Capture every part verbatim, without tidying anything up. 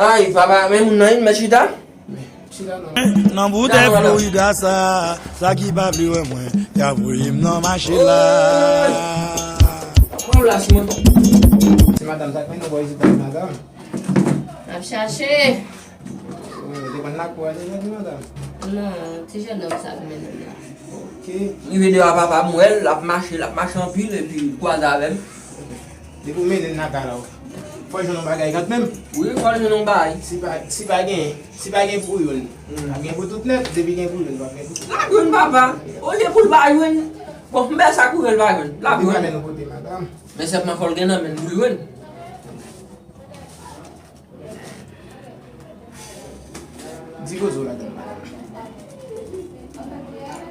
Ay, papa, men moun nan, men chita. Nan boutèy Florida sa, sa ki pa vle wè mwen, y ap voye m nan mache la. Pran w la, Simon. Se madanm sa k mennen w bò isit la, madanm. N ap chache. Ou te konn lakou a deja, di madanm? Non, ti jennonm sa k mennen m la. Ok. Rive deyò a papa m wè l, l ap mache, l ap mache anpil, epi l kwaze avè m. Depi w mennen l nan kay la, w fò jwenn yon bagay kanmenm. Wi, fò l jwenn yon bagay. Si pa, si pa gen, si pa gen pou youn, ap gen pou tout nèt. Depi gen pou youn, p ap gen pou tout. L ap jwenn papa. Olye pou l pa jwenn, bon, m bèl sa koure l pa jwenn. L ap Depi w jwenn. mennen l kote, madanm. Men sèlman fò l gen nan men l pou l jwenn. Di koze w ladan, madanm.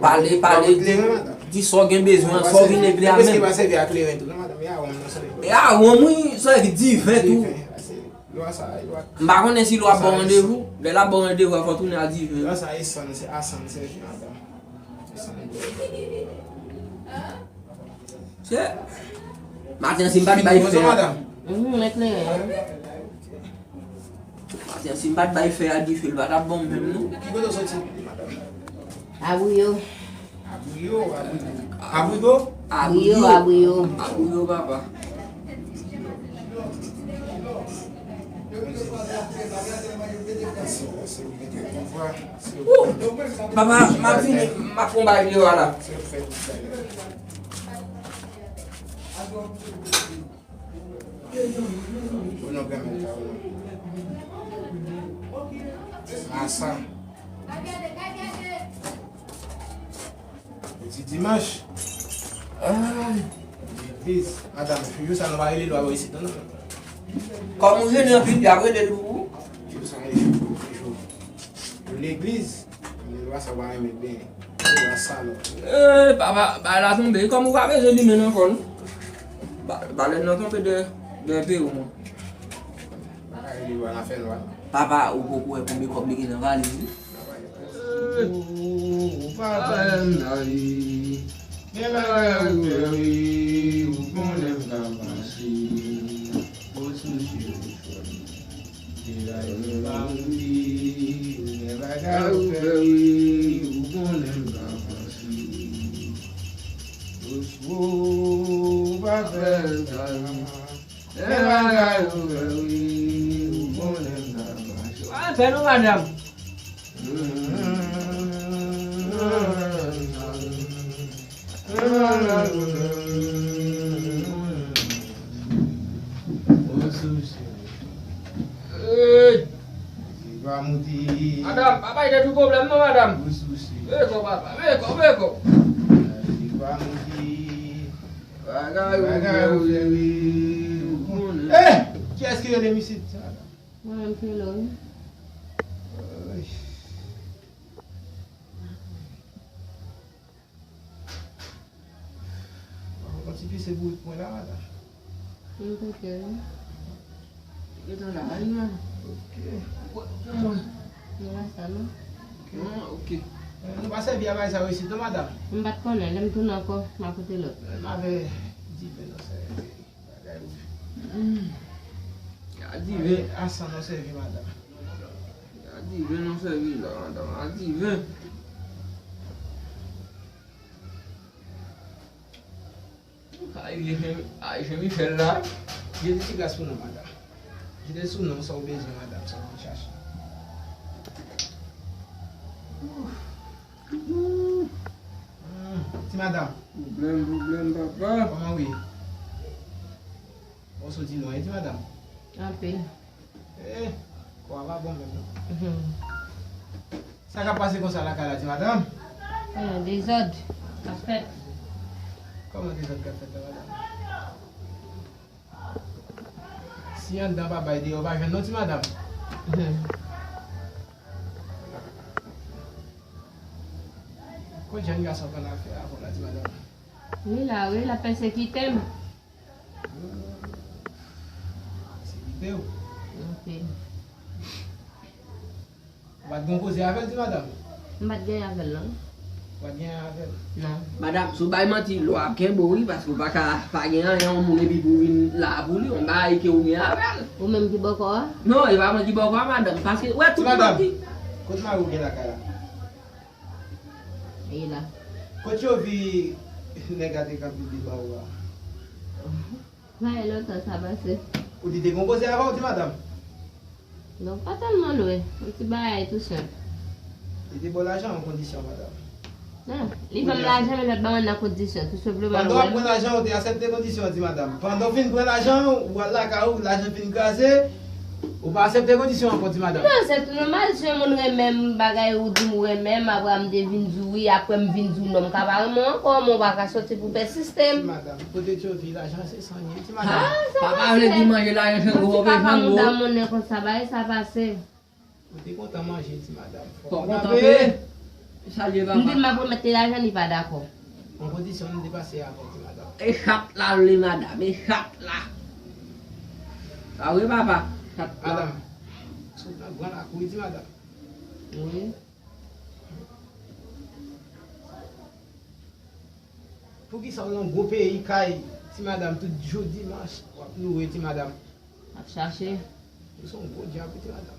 Pale, pale. Kleren, madanm. Di sa w gen bezwen, sa w vin regle a Prèske menm. Pa sèvi a kleren tou, non, madanm. E a wonm nan sèvi. E a wonm, wi, sa epi diven tou. Diven, se lwa sa, lwa. M pa konnen si lwa ap ba w randevou. Lè l ap ba w randevou, fò w tounen a diven. Lwa sa, e san, se a san sèvi, madanm. E san. Se maten an, si m pa t bay fè a. Bonjou, madanm. Mhm, men kleren. Maten an, si m pa t bay fè a dife, l pa t ap ban m menm, non. Ki kote w soti, madanm? Abouyo. Abouyo, Abouyo. Abouyo? Abouyo, Abouyo. Abouyo, papa. Ou, papa, m ap vini, m ap fè yon bagay deyò a la. O non, granmèt la, o non. Masa. Jodi dimanch. Ay. Legliz. Madanm, jou sa nou pa rele lwa isit, non, non. Kòm ou jene anpil, y ap rele l pou ou. Jou sa, jou, jou. Jou legliz. Lwa sa w pa renmen byen. Lwa salòp. Eh, papa, bagay la tonbe. Kòm ou pa bezwen limen nan kò nou. Ba- Balèn nan tonbe de, de pewo mwen. Bagay li lwa nan fè lwa. Papa, ou poko wè konbyen kòb li gen nan valiz li. Ou pa fè m rayi. Gen bagay ou fè wi, ou konnen m ka pase. Bon, sou telefòn. Gen bagay ou fè wi, ou konnen m ka pase. Ou pa fè m rayi. Gen bagay ou fè wi, ou konnen m ka pase. Pa fè nou, madanm. Madanm, papa, il y a du problème, non, madanm? Veye kò, papa, veye kò, veye kò. Bagay ou fè wi, ou konnen. Eh! Kiyès ki rele m isit? Mwen menm ki rele w. Yon ti pise bourik mwen la, madanm. M pete wi. Gentan la, wi, man. Ok. Nou wè sa, non? Ah, ok. Nou pa sèvi a bagay sa yo isit, non, madanm? M pa t konnen, lè m tounen ankò, m a pote lòt. M avè diven nan sèvi. Bagay ou. A diven. A san nan sèvi, madanm. A diven nan sèvi la, madanm. A diven. Ay, Jean, ay, Jean Michel la. Jete ti glas pou nou, madanm. Jete sou nou sa w bezwen, madanm, sa w vin chache. Ti madanm. Pwoblèm, pwoblèm, papa. Kòman w ye? Bon, soti nou, e ti madanm. Anpil. Eh, kò a pa bon menm non. Sa k ap pase konsa lakay la, ti madanm? Eh, dezòd k ap fèt. Kòman dezòd k ap fèt la, madanm? Si anndan pa bay, deyò pa jwenn non, ti madanm. Kot jèn gason konn afè avè w la, ti madanm? Li la wi, l ap pèsekite m. Se kite w. Ok. Ou pa t gen koze avè l, ti madanm? M pa t gen avè l non. W ap gen avè l. Non. Madanm, si w bay manti, lwa ap kenbe w, wi, paske w pa ka pa gen anyen yon moun epi pou w vin la pou li, yon bagay ke w gen avè l. Ou menm ki bòkò a? Non, e pa mwen ki bòkò a, madanm, paske, wè, tout manti. Madanm, kote mari w gen lakay la? E la. Kote yo vi nèg a te kanpe devan ou a? Sa fè lontan sa pase. Ou di te gon koze avè w, ti madanm? Non, pa tèlman lwen. Yon ti bagay tou senp. Li te ba w lajan an kondisyon, madanm. Non, li ban m lajan, men l pa t ban mwen nan kondisyon, tou senpleman. Pandan w ap pran lajan, ou te aksepte kondisyon an, ti madanm. Pandan w fin pran lajan, ou al lakay ou, lajan fin kraze, ou pa aksepte kondisyon ankò, ti madanm. Non, se tou nòmal, si yon moun renmen m, bagay ou di m ou renmen m, apre m te vin di w wi, apre m vin di w non, m ka pa renmen w ankò, men w pa ka soti pou pèsiste m. Ti madanm, kote Tchovi, lajan se san ye, ti madanm. Ha, sa pase. Papa vle di manje lajan se gwo, papa mouda monnen konsa, bagay sa pase. Ou te kontan manje, ti madanm. Fò w kontan kanpe. Salye papa. M di l m ap remèt li lajan, li pa dakò. Yon kondisyon nou te pase avè w, ti madanm. E chat la vle, madanm, e chat la. Pa vre, papa? Chat la. Madanm, sot nan gran lakou, wi, ti madanm. Wi. Poukisa w nan gwo peyi kay, ti madanm, tout jou dimanch, w ap loure, ti madanm? M ap chache. Ou se yon gwo dyab, wi, ti madanm.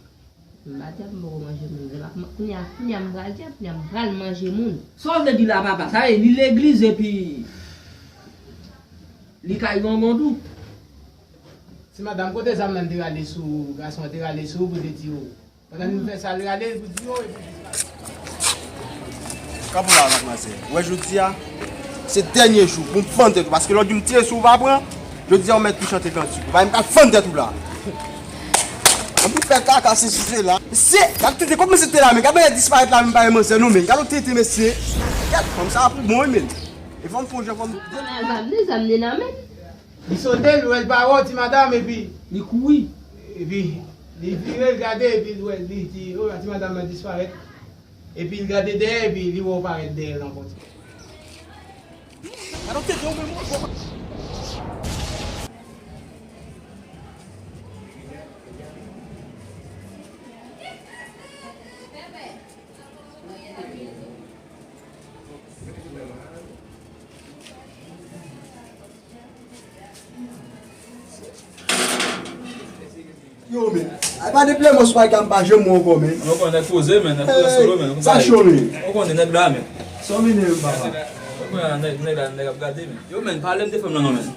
M pa dyab, m poko manje moun. Se pa kounya, kounya m pral dyab, kounya m pral manje moun. Sa w vle di la, papa? Sa vle di li legliz epi li kay gongon tou? Ti madanm, kote zam nan te rale sou, gason an te rale sou ou pou te di w? Pandan nou fè sa, l rale l pou di yo, epi disparèt. Kanpe w la, madmwazèl. Ou wè jodi a, se dènye jou pou m fann tèt ou, paske lè w di m tire si w pa pran, jodi a ou mèt pou chante kantik. Ou pa menm ka fann tèt ou la. Ann pou fè kaka se sou se la. Mesye, gad tenten, kòman se te la, men gad bagay disparèt la, men pa gen manzè non, men gad yon tenten, mesye. Gad, fanm sa pou bon, wi, men. E fanm fon jan fanm. Zam, li zam li nan men. Li sote, li wè l pa wè w, ti madanm, epi li kouri. Epi li vire, l gade, epi l wè, li di, o, ti madanm nan disparèt. Epi l gade dèyè, epi li wè w parèt dèyè l ankò. Gade w tete w menm, w. Yo, men. Ay, pa de plè mò sou pa ka m pa janm wè ankò, men. Ou konnen nèg poze, men, nèg poze solo, men. Sa cho, men. Ou konnen nèg la, men. Sa w mennen yo, papa? Ou konnen nèg, nèg la, nèg ap gade, men. Yo, men, pale m de fanm nan non, men.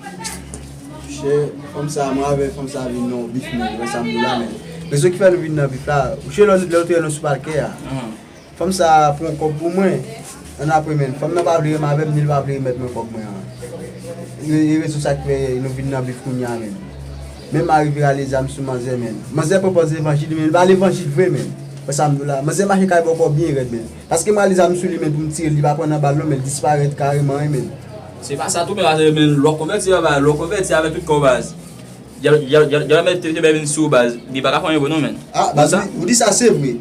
Chè, fanm sa, mwen avè fanm sa vin nan yon bif, men. Wè sa m di la, men. Rezon ki fè nou vin nan bif la, ou chè lè, lè ou te wè nou sou palkè a. Fanm sa a pran kòb pou mwen. Annapre, men, fanm nan pa vle renmen avè m, ni l pa vle remèt mwen kòb mwen an. E, e rezon sa k fè nou vin nan bif kounye a, men. Men m arive rale zam sou manzè, men. Manzè pran pòz levanjil, men li pa levanjil vre, men. Wè sa m di w la. Manzè mache kay bòkò byen rèd, men. Paske m rale zam sou li, men, pou m tire l, li pa pran nan bal non, men l disparèt kareman, wi, men. Se pa sa tou, men, men lè w konvèti, papa, lè w konvèti avèk tout kò w, baz. Dyab, dyab, dyab, dyab mèt te, te byen vin sou w, baz. Li pa ka fè anyen pou nou, men. Ah, baz, ou di sa, se vre.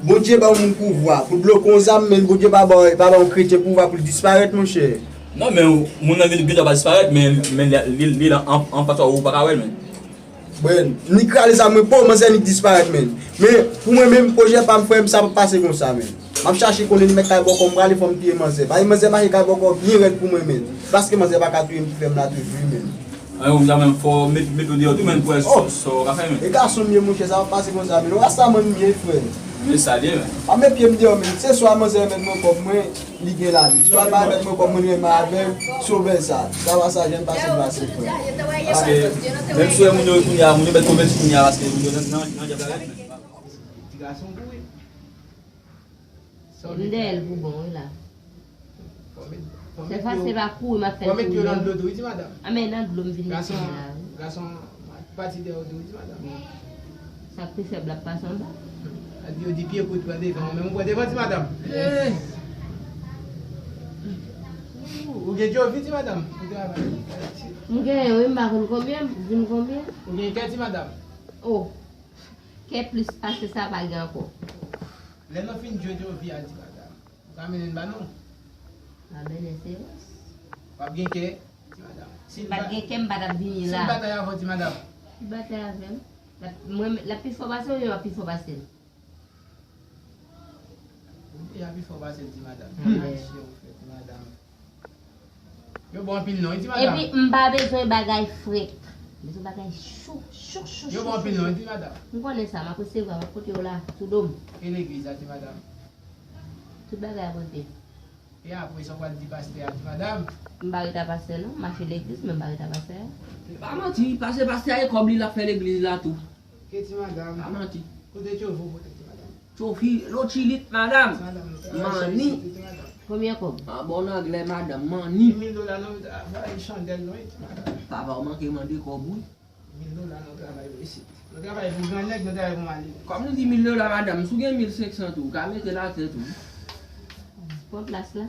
Bondye ba yon moun pouvwa pou bloke yon zam, men Bondye pa ba, pa ba yon kretyen pouvwa pou l disparèt, monchè. Non, men moun nan vin, vin pa disparèt, men, men li, li, li la an, anfas ou, ou pa ka wè l, men. Bon, ni k rale zam mwen, po, manzè ni k disparèt, men. Men, pou mwen menm, pwojè pa m, frè m, sa p ap pase konsa, men. M ap chache konnen ni mèt kay bòkò m prale, fò m touye manzè. Paske manzè mache kay bòkò byen rèd pou mwen, men. Paske manzè pa ka touye m ki fè m la toujou, men. Anyen, ou menm fò met, met ou deyò tou, men, pou wè sa w ka fè, men. E gason m ye, monchè, sa p ap pase konsa, men. Ou rastaman m ye, frè. Men sa l ye, men. Pa met pye m deyò, men. Se swa manzè remèt mwen kòb mwen, li gen lavi. Swa l pa remèt mwen kòb mwen, li renmen avè m, sovè sa. Sa pa sa, jèn pase m pase, frè. Paske, menm si w wè moun yo kounye a, moun yo mèt konvèti kounye a, paske moun yo nan, nan, nan dyab la rèd, men. Ti gason kouri. M dèyè l pou bon, wi la. Se pa, se pa kouri m ap fè l kouri non. Fò met yo nan dlo tou, wi, ti madanm. A, men nan dlo m vin mete la, wi. Gason, gason, pati dèyè w tou, wi, ti madanm. Sa k pi fèb la ap pase anba. Yo di pye kout pran devan, men ou pran devan, ti madanm. Ou gen Tchovi, ti madanm. Ou travay. M genyen, wi, m pa konn konbyen, di m konbyen. Ou gen kè, ti madanm. Oh. Kè plis pase sa pa gen ankò. Lè nou fin jwe Tchovi a, ti madanm. Ou ka mennen l ba nou? M a mennen se rès. W ap gen kè, ti madanm. Si m pa t gen kè, m pa t ap vini la. Si l batay avè w, ti madanm. Li batay avè m. L ap, mwen, l ap pi fò pase m, oubyen m ap pi fò pase l? Deja pi fò pase l, ti madanm. Hmm. Mache ou fè, ti madanm. Yo bon anpil non, wi, ti madanm. Epi, m pa bezwen bagay frèt. M bezwen bagay cho, cho, cho, cho. Yo bon anpil non, wi, ti madanm. M konnen sa, m ap resevwa, m ap pote yo la, sou do m. E legliz la, ti madanm? Tout bagay ap anpil. E apre sa, w pral di pastè a, ti madanm? M pa ret a pastè, non. M mache legliz, men m pa ret a pastè a. Pa manti, pase pastè a e kòb li l ap fè legliz la tou. Ke ti madanm. Pa manti. Kote tchofi w pote, ti madanm? Tchofi, lo chilit, madanm. Ti madanm, nou te al chèche ti madanm. Konbyen kòb? An bon anglè, madanm, mani. Mil dola non, travay chandèl non, ti madanm. Papa, w manke mande kòb, wi. Mil dola nan travay yo isit. Nan travay pou gran nèg, nan travay pou malere. Kòm nou di mil dola, madanm, si w gen mil senk san tou, ou ka mete l atè tou. Pran plas la.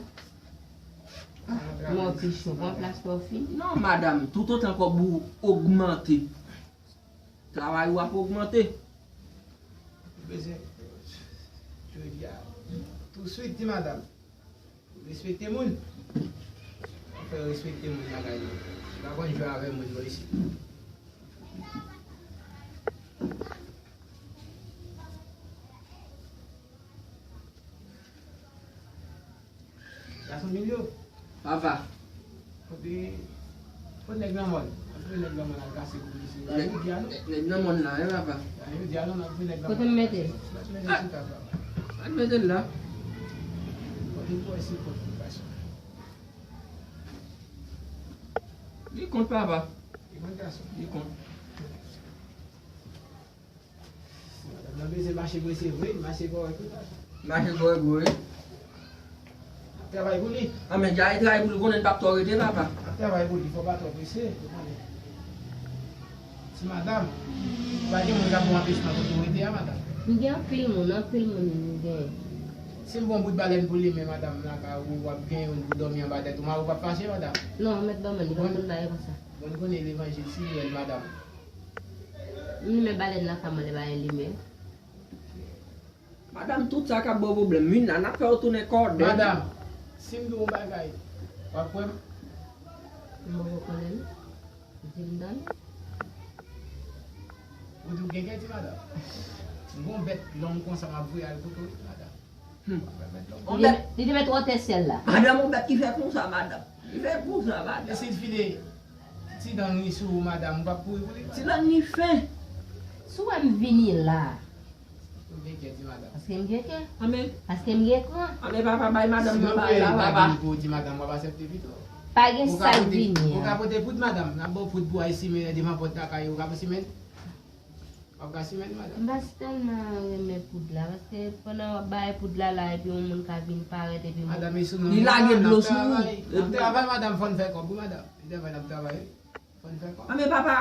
Mwen pi cho, pran plas la w fini. Non, madanm, toutotan kòb ou ogmante, travay ou ap ogmante. Bezwen jodi a, touswit, ti madanm. Respekte moun. Fè respekte moun lakay nou. Ou pa konn jwe avè moun non isit. Gason Milyo. Papa. Kote, kote nèg nan mòn? Kote nèg nan mòn al kase kou misye? Nèg, nèg nan mòn la, wi, papa. Kote m mete l? Al mete l la. Li kont, papa. Li kont. Madanm nan bezwen mache prese vre, mache kòrèk wi, papa. Mache kòrèk vre. Ap travay pou li. A men, dja e travay pou li, konnen l p ap twò rete, papa. Ap travay pou li, fò pa twò prese, ou konnen. Ti madanm, pa gen moun k ap ba w anpechman kote w rete a, madanm. M gen anpil moun, anpil moun m gen. Si m ba w bout balèn pou limen, madanm, lakay ou, w ap gen youn pou dòmi anba tèt ou, mari w p ap fache, madanm. Non, mèt ban mwen, li pa konn bagay konsa. Bon, nou konnen levanjil si nou wè l, madanm. M limen balèn nan kay mwen, li pa gen limen. Madanm, tout sa k ap ba w pwoblèm, wi, nan ap fè w tounen kòdè. Madanm, si m di w yon bagay, w ap kwè m? M poko konnen, non. Di m tande. Ou di w gen kè, ti madanm? M gon bèt long konsa, m ap voye al kote w, ti madanm. Hmm. Li te met wotè syèl la. Madanm, yon bèt ki fè konsa, madanm. Li fè konsa, madanm. E si l file ti lang li sou ou, madanm, ou p ap kouri pou li? Ti lang li fen. Si w wè m vini la. Ou gen kè, ti madanm. Paske m gen kè. Amen. Paske m gen kran. Amen, papa, bay madanm nan bay la, papa. Si yo voye l pou ti madanm, w ap aksepte pito. Pa gen sa k vini a. Ou ka pote poud, madanm. N ap ba w poud pou w al simen devan pòt lakay ou. Ou ka pou simen? W ap ka simen, madanm? M pa si tèlman renmen poud la, paske pandan w ap bay poud la la, epi yon moun ka vin parèt, epi moun. Madanm, e sou non. Li lage dlo sou ou. N ap travay, madanm, fò n fè kòb, wi, madanm. Li travay, n ap travay, wi. Fò n fè kòb. A, men papa.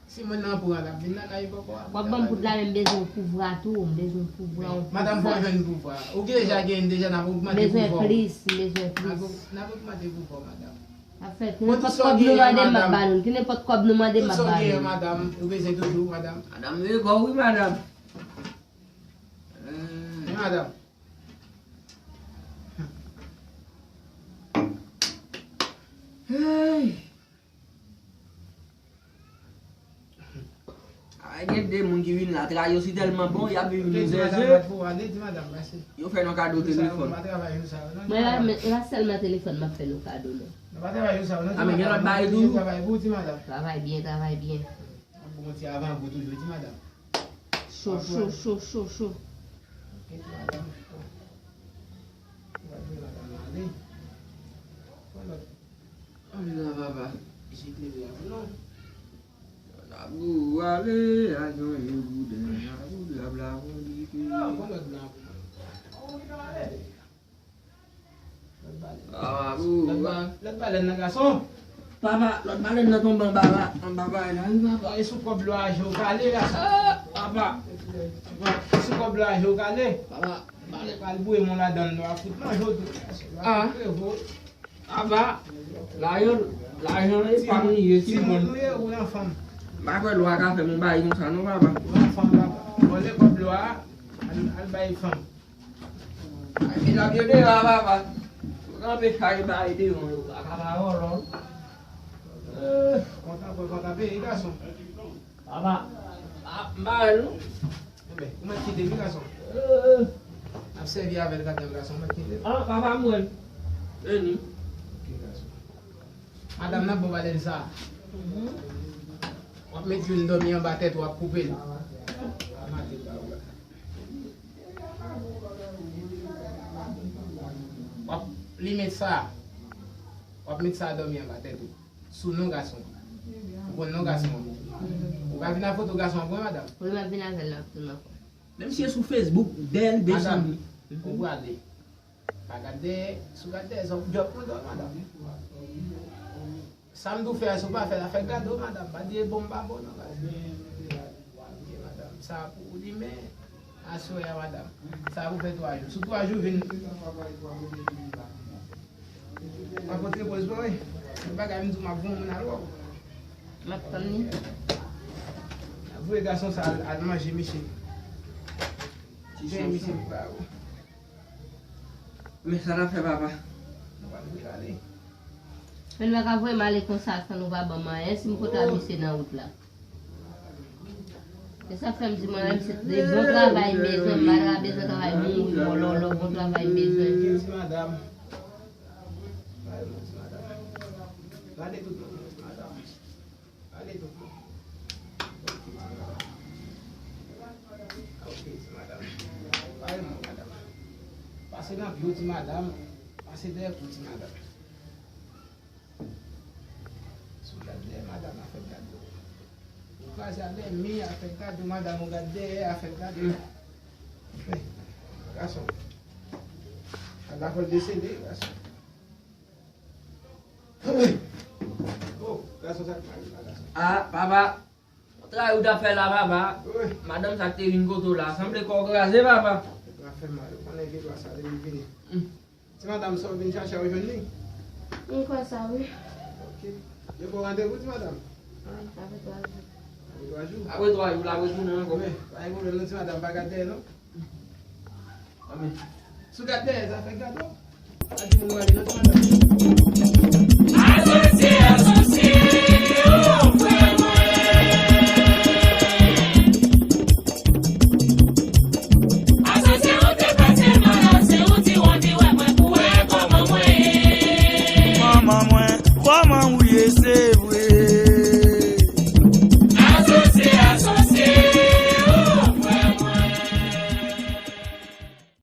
Si moun nan pran, l ap vin lakay kòkò a. W ap ban m poud la, men m bezwen pouvwa tou, m bezwen pouvwa, yon pouvwa. Madanm, fò w jwenn pouvwa. Ou deja gen, deja n ap ogmante pouvwa w. M bezwen plis, m bezwen plis. N ap, n ap ogmante pouvwa w, madanm. Ap fè, nenpòt kòb nou mande, m ap ba nou. Ki nenpòt kòb nou mande, m ap ba nou. Tout sa w genyen, madanm, ou bezwen toujou, madanm. Madanm, e gò wi, madanm. Wi, madanm. Hey! Ay, gen de moun ki vin la, travay yo si tèlman bon, y ap viv nou zèzè. Yo fè nou kado telefòn. Mwen la, men, e pa sèlman telefòn m ap fè nou kado, non. A, men gen lòt bagay toujou. Travay byen, travay byen. Cho, cho, cho, cho, cho. Ale la, papa. Labou ale, al jwenn yon bouden. Labou, labou, labou, labou. Labou, lòt balèn nan, gason. Papa, lòt balèn nan tonbe anba la, anba bagay la, wi, papa. E sou kòb lwa a je w kale, gason. Papa. E sou kòb lwa a je w kale. Papa, balèn. Pral boure mon ladan l, lwa fout manje w tou. Lwa fout kreve w. Papa, lajan, lajan e pa m li ye, si moun. Timoun ou ye, ou nan fanm. M pa kwè lwa ka fè m yon bagay konsa non, papa. Ou nan fanm, papa. Vòlè kòb lwa a, al, al bay fanm. Ay, medam yo deyò a, papa. Yo kanpe chay bay devan yo, papa, pa vòlò. Eh. Kontan, kontan, peye gason. Papa, a, m pa wè l non. Enben, ou mèt kite wi, gason. Eh. N ap Sèvi avè l, gade yon gason, mwen kite. Ah, papa m wè l. Vini. Ok, gason. Madanm nan bon, pa de sa. W ap met youn dòmi anba tèt ou, w ap koupe l. W ap li met sa. W ap met sa dòmi anba tèt ou. Sou non gason. Ou konn non gason an. Ou ka vin ak foto gason an pou mwen, madanm? Wi, m ap vin avè l nan, nan. Menm si e sou Facebook, bèl, desann li. Ou prale. Pa gad dèyè, si w gad dèyè, se yon djòb mwen ba w, madanm. Sa m di w fè a, si w pa fè l, afè gade w, madanm. Pa di e bon m pa bon, non, madanm. Ok, madanm. Sa pou ou li, men aswè a, madanm. Sa pou fè twa jou. Sou twa jou, vin. Pa pote poz pa wi. Yon bagay m di w m ap voye moun al wè w. M ap tann li. Voye gason sa al, al manje misye. Ti chanson. Misye pa ou. Men sa n ap fè papa. Nou pa dwe ale. Men nou pa ka voye m ale konsa san nou pa ban m anyen si m kontre misye nan wout la. Se sa k fè m di mwen menm se de bon travay m bezwen, m pa ta bezwen travay mouri, mòlòlò, bon travay m bezwen. Gen ti madanm. Gade yon ti madanm. Gade tout moun, yon ti madanm. Gade tout moun. Ok, ti madanm. Gade yon ti madanm. Gade yon ti madanm. Pase nan pye w, ti madanm. Pase dèyè kou, ti madanm. Si w gad dèyè madanm, afè gade w. Ou kraze a dèmi, afè gade w, madanm ou gad dèyè, afè gade w. Men, gason. Al la fò l desede, gason. Oh, gason, sa k mal la, gason. Ah, papa. Travay ou t ap fè la, papa. Wi. Madanm sa k te vin kote w la. Sanble kò w kraze, papa. Sa fè mal. Ou konnen gen dwa sa depi l vini. Mm. Ti madanm, sa w vin chache a, ou jwenn li? M kwè sa, wi. Ok. Yo ba w randevou, ti madanm? Wi, apre twa jou. Apre twa jou? Apre twa jou, l ap retounen ankò. Men, pa gen pwoblèm non, ti madanm, pa gad dèyè non. Amen. Si w gad dèyè, zafè gad w. Pa di moun w ale non, ti madanm. Asosye, asosye, oh, frè mwen. Asosye, ou te pase mal, se ou di w anvi wè mwen pou wè kòman mwen ye. Manman mwen, kòman ou ye, se vre?